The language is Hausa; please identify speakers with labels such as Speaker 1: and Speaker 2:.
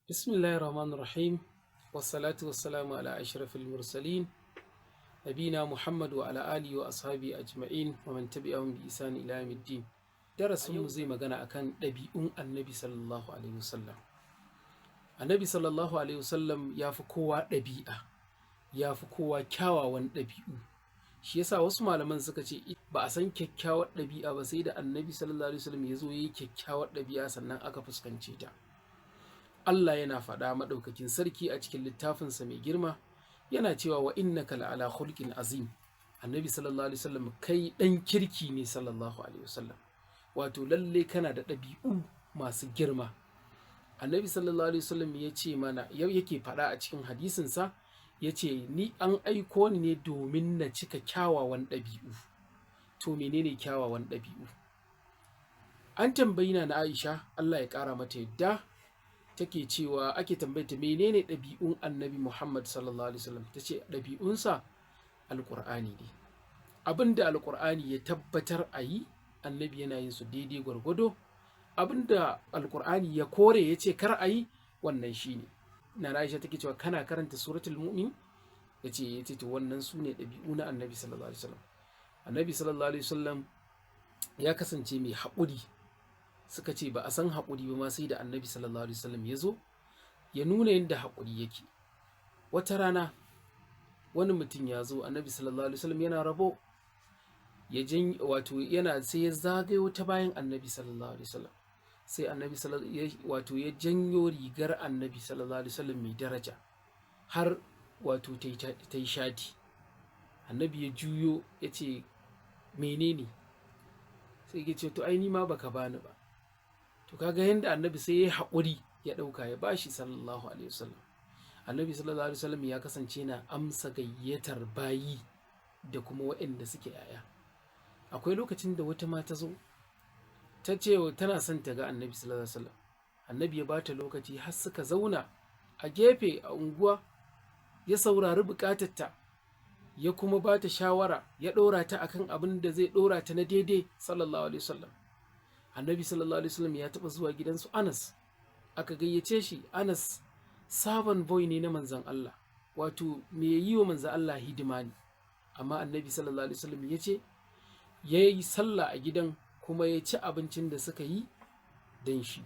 Speaker 1: Bismillahir Rahmanir Rahim. Wassalatu wassalamu ala ashrafil mursalin nabina Muhammad wa ala alihi wa ashabi ajma'in wa man tabi'ahum bi ihsan ila yawmiddin. Darasin mu zai magana akan ɗabi'un Annabi sallallahu alaihi wasallam. Annabi sallallahu alaihi wasallam ya fi kowa ɗabi'a, ya fi kowa kyawawan ɗabi'u. Shi yasa wasu malaman suka ce ba a san kyakkyawar ɗabi'a ba sai da Annabi sallallahu alaihi wasallam ya zo ya yi kyakkyawar ɗabi'a, sannan aka fuskance ta. Allah yana faɗa, maɗaukakin sarki, a cikin littafinsa mai girma, yana cewa: "Wa innaka la'ala khulqin azim." Annabi sallallahu alaihi wasallam, kai ɗan kirki ne, sallallahu alaihi wasallam, wato lalle kana da ɗabi'u masu girma. Annabi sallallahu alaihi wasallam ya ce mana, yake faɗa a cikin hadisinsa, ya ce: "Ni an aiko ni ne domin na cika kyawawan ɗabi'u." To, menene kyawawan ɗabi'u? An tambayi na Aisha, Allah ya ƙara mata yadda, take cewa, ake tambayar ta menene ɗabi'un Annabi Muhammad sallallahu alaihi wasallam, ta ce ɗabi'unsa Alƙur'ani ne. Abinda Alƙur'ani ya tabbatar a yi, Annabi yana yin su daidai gwargwado. Abinda Alƙur'ani ya kore, ya ce kar a yi, wannan shine. Na Aisha take cewa: "Kana karanta Suratul Mu'min?" Ya ce to, wannan su ne ɗabi'u na Annabi sallallahu alaihi wasallam. Annabi sallallahu alaihi wasallam ya kasance mai haƙuri. Suka ce ba a san haƙuri ba ma sai da Annabi sallallahu alaihi wasallam ya zo ya nuna yadda haƙuri yake. Wata rana wani mutum ya zo, Annabi sallallahu alaihi wasallam yana rabo, ya jan, wato yana, sai ya zagayo ta bayan Annabi sallallahu alaihi wasallam, sai Annabi sallallahu, wato ya janyo rigar Annabi sallallahu alaihi wasallam mai daraja har wato ta yi shati. Annabi ya juyo ya ce: "Menene?" Sai ya ce: "To, ai ni ma baka bani ba." To, kaga yanda Annabi sai ya haƙuri, ya ɗauka ya bashi, sallallahu alaihi wasallam. Annabi sallallahu alaihi wasallam ya kasance na amsa gayyatar bayi da kuma waɗanda suke yaya. Akwai lokacin da wata mata zo ta ce tana son ta ga Annabi sallallahu alaihi wasallam. Annabi ya bata lokaci har suka zauna a gefe a unguwa, ya saurari bukatarta, ya kuma bata shawara, ya ɗora ta akan abin da zai ɗora ta na daidai, sallallahu alaihi wasallam. Annabi sallallahu alaihi wasallam ya taɓa zuwa gidansu Anas, aka gayyace shi. Anas servant boy ne na Manzon Allah, wato me yi wa Manzon Allah hidima ne, amma Annabi sallallahu alaihi wasallam ya ce ya yi sallah a gidan kuma ya ci abincin da suka yi don shi.